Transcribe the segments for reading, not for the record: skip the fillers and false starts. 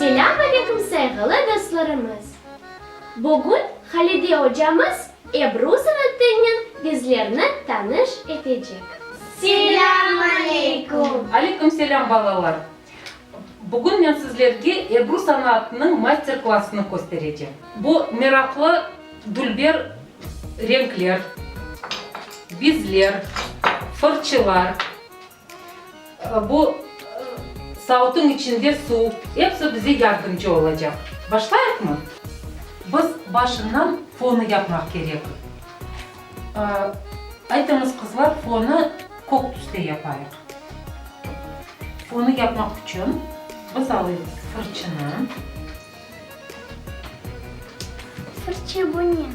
Selâm aleyküm sayğılı dostlarımız! Bugün Halide ocamız Ebru sanatınen bizlerni tanış etecek. Selâm aleyküm! Aleyküm selâm, balalar! Bugün men sizlerge Ebru sanatınıñ master-klassını kösterecem. Bu meraqlı dülber renkler, bizler, fırçılar, Bu savutın içinde suv, episi bize yardımcı olacaq. Başlayıqmı? Biz başından fonı yapmaq kerek. Aytıñız, qızlar, fonı kök tüste yapayıq. Fonı yapmaq içün biz alayıq fırçını. Fırçı bu ne?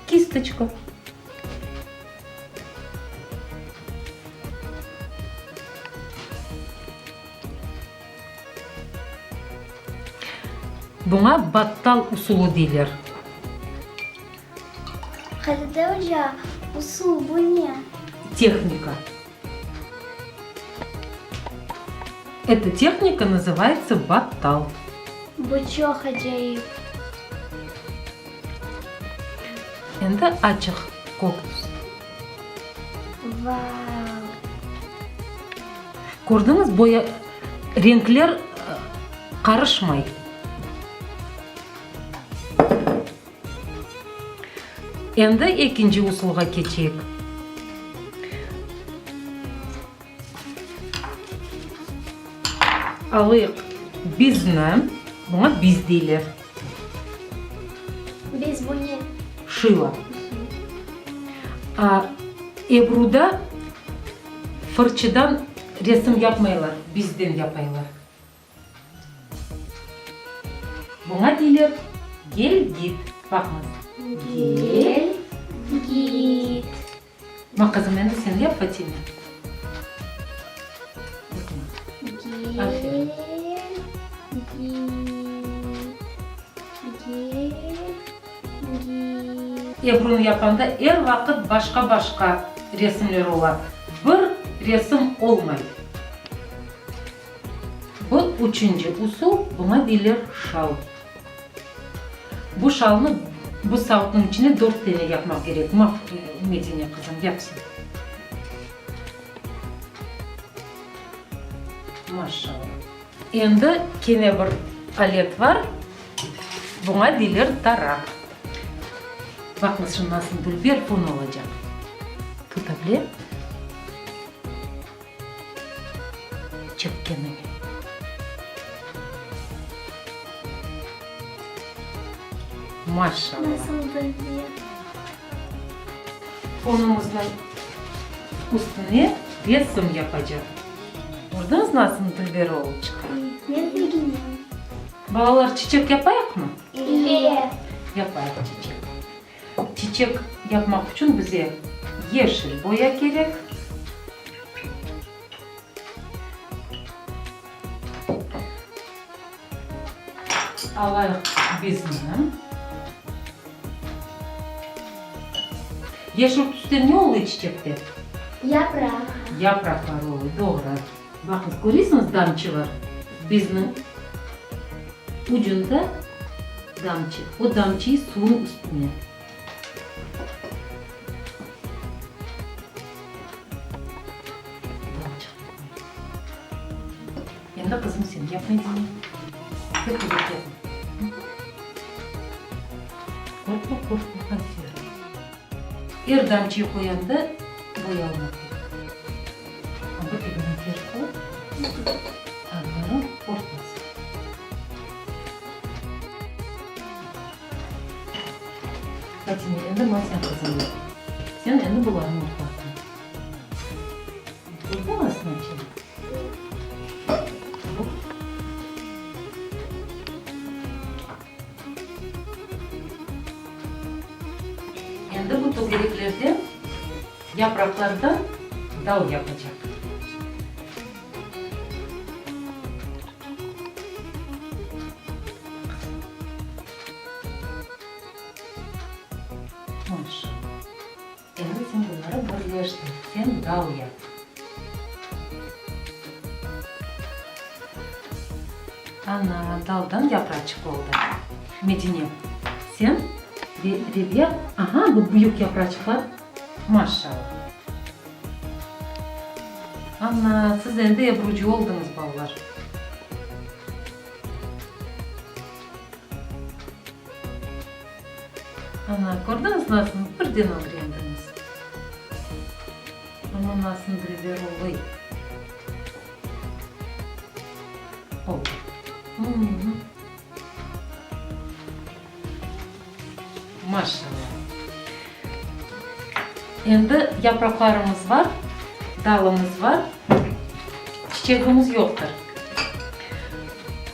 Kistoçka. Buña battal usulı deyler. Halide oca, usul bu ne? Tehnika. Эта tehnika nazıvayetsa battal. Bu çoq acayip. Endi açıq kök tüs. Vau! Kördiñiz, boya, renkler qarışmay. Endi ekinci usulğa keçeyik. Alayıq bizni, buña biz deyler. Biz bu ne? Şıla. Ebruda fırçıdan resim yapmaylar, bizden yapaylar. Buña deyler gel-git. Baqıñız. Gel-git. Ma, qızım, endi sen yap, Fatime. Aferin. Ebrunı yapanda er vaqıt başqa-başqa resimler ola. Bir resim olmay. Bu üçünci usul, buña deyler şal. Bu şalnı bu savutnıñ içine dört tane yapmaq kerek. Ma, Medine qızım, yap sen. Maşallah. Endi kene bir alet bar, buña deyler taraq. Baqıñız, şimdi nasıl dülber fon olacaq. Tuta bile. Çekkenine. Maşallah. Nasıl dülber. Fonumıznıñ üstüne resim yapacaq. Kördiñiz nasıl dülber olıp çıqa? Men begenem. Balalar, çiçek yapayıqmı? Evet. Yapayıq çiçek. Çiçek yapmaq içün bize yeşil boya kerek. Alayıq bizni. Yeşil tüste ne oluy çiçekte? Yapraq. Yapraqlar oluy, doğru. Baqıñız, köresiñiz damçılar? Bizniñ ucunda damçı. O damçıyı suvnıñ üstüne. Endi, qızım, sen yap, Medine. Pek güzel yapma. Qorqma, qorqma, aferin. Er damçıyı qoyanda boya almaq kerek. Anda tübüni ters qoy, adları qorqmasın. Fatime, endi ma sen qızım yap. Sen endi bularnıñ ortasına. Kördiñmi sınavçını? Endi bu tögereklerden, yapraqlardan dal yapacaq. Maşallah. Endi sen bunları birleştir, sen dal yap. Ana, daldan yapraçıq oldı. Medine, sen ve Rebiya, aha, bu büyük yapraçıqlar, maşallah. Ana, siz endi ebrucı oldıñız, balalar. Ana, kördiñiz nasıl birden ögrendiñiz. Amma nasıl dülber oluy. Oldı. Maşallah. Endi yapraqlarımız bar, dalımız bar, çiçegimiz yoqtır.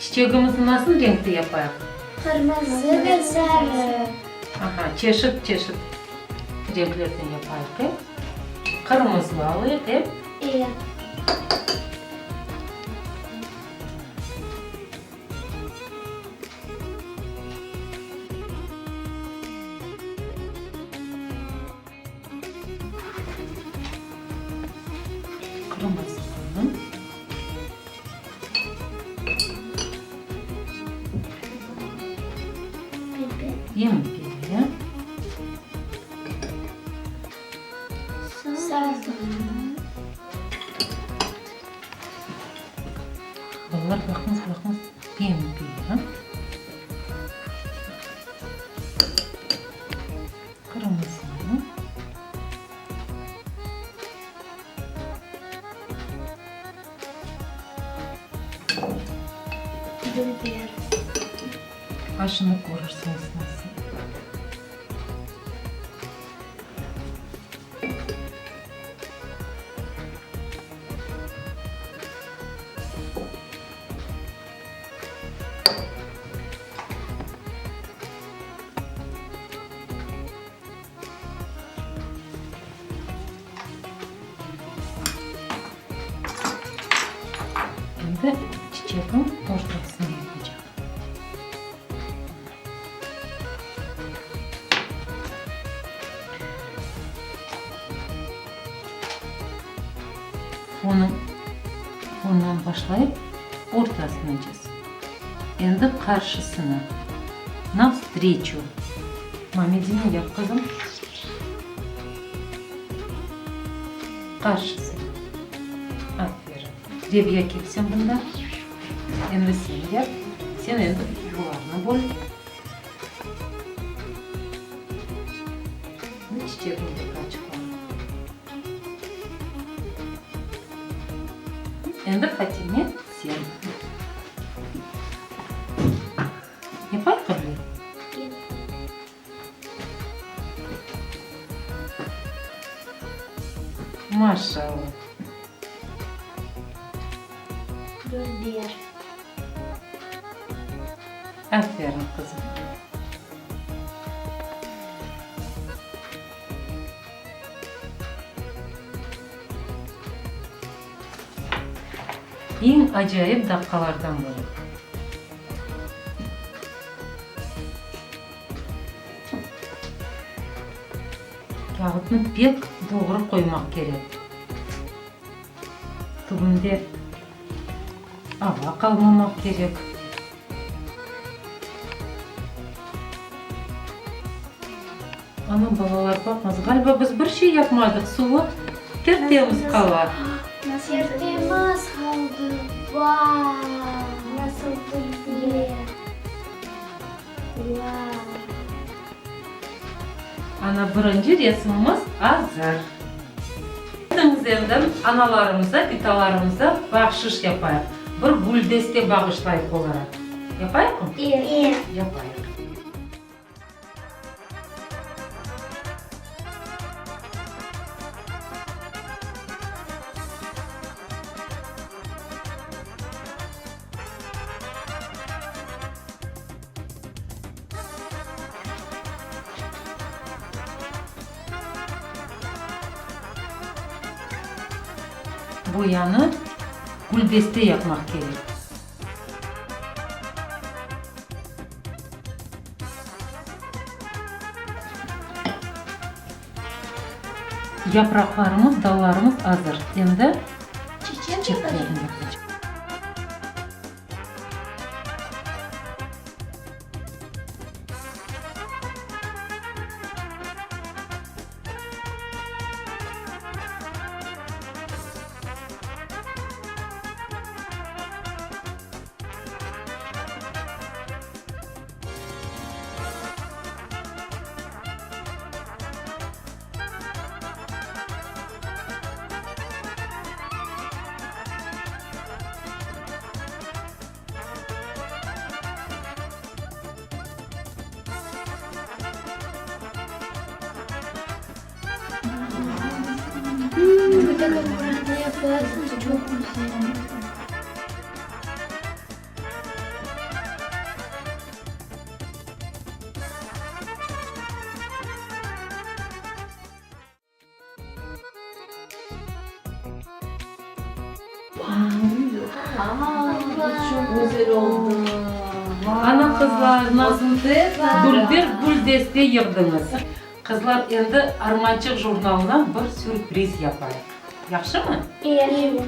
Çiçegimizni nasıl renkte yapayıq? Qırmızı ve sarı. Aha, çeşit-çeşit renklerden yapayıq, e? Qırmızı alayıq, e? E. Qırmızı. Pembe. Sarı. Balalar, baqıñız, baqıñız, pembe. Qırmızı. Dülber. Aşını körersiñiz nasıl. Endi çiçekniñ ortasını yapacaq. Onıñ ondan başlayıp ortasına cız. Endi qarşısına, navstreçu. Mamedine yap, qızım. Qarşısına. Aferin. Rebiya, kel sen bunda. Endi sen yap. Sen endi bularnı böl. Bu çiçekniñ yapraçıqları. Endi Fatime, sen. Yapayıq öyle? Maşallah. Dülber. Aferin, qızım. Eñ acayip daqqalardan biri. Kâğıtnı pek doğru qoymaq kerek. Tübünde ava qalmamaq kerek. Ana, balalar, baqıñız, ğaliba biz bir şey yapmadıq, suvu ter-temiz qala. Ter-temiz qaldı, vau! Nasıl dülber! Vau! Ana, birinci resimimiz azır. Aytıñız endi, analarımıza, bitalarımıza bahşış yapayıq, bir güldeste bağışlayıq olara. Yapayıqmı? E. Yapayıq. Boyanı güldeste yapmaq kerek. Yapraqlarımız, dallarımız azır. Endi çiçeklerini yapacaq. Pek akkuratlı yapasıñız, çoq güzel. Ana, qızlar, nasıl dülber gül deste yığdıñız. Qızlar, endi Armançıq jurnalına bir sürpriz yapayıq. Yahşımı? Evet.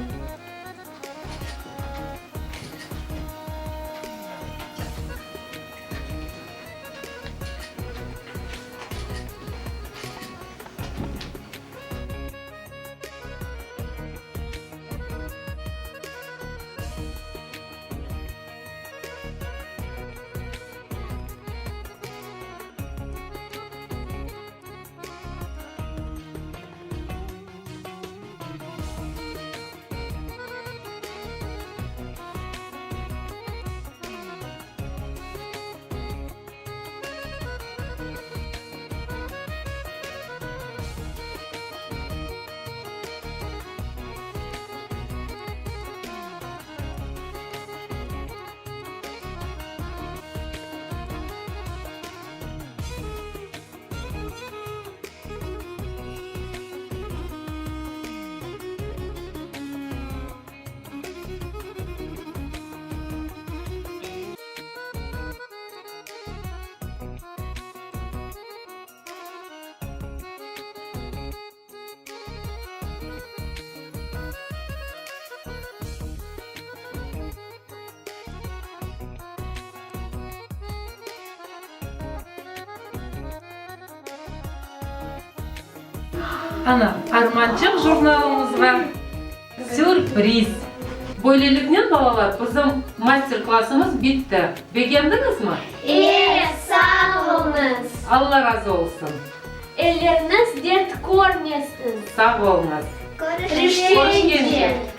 Ana, Armançıq jurnalımızğa sürpriz! Böyleliknen, balalar, bizim master-klassımız bitti. Begendiñizmi? E, sağ oluñız! Alla razı olsun! Elleriñiz dert körmesin! Sağ oluñız! Körüşkence! Körüşkence!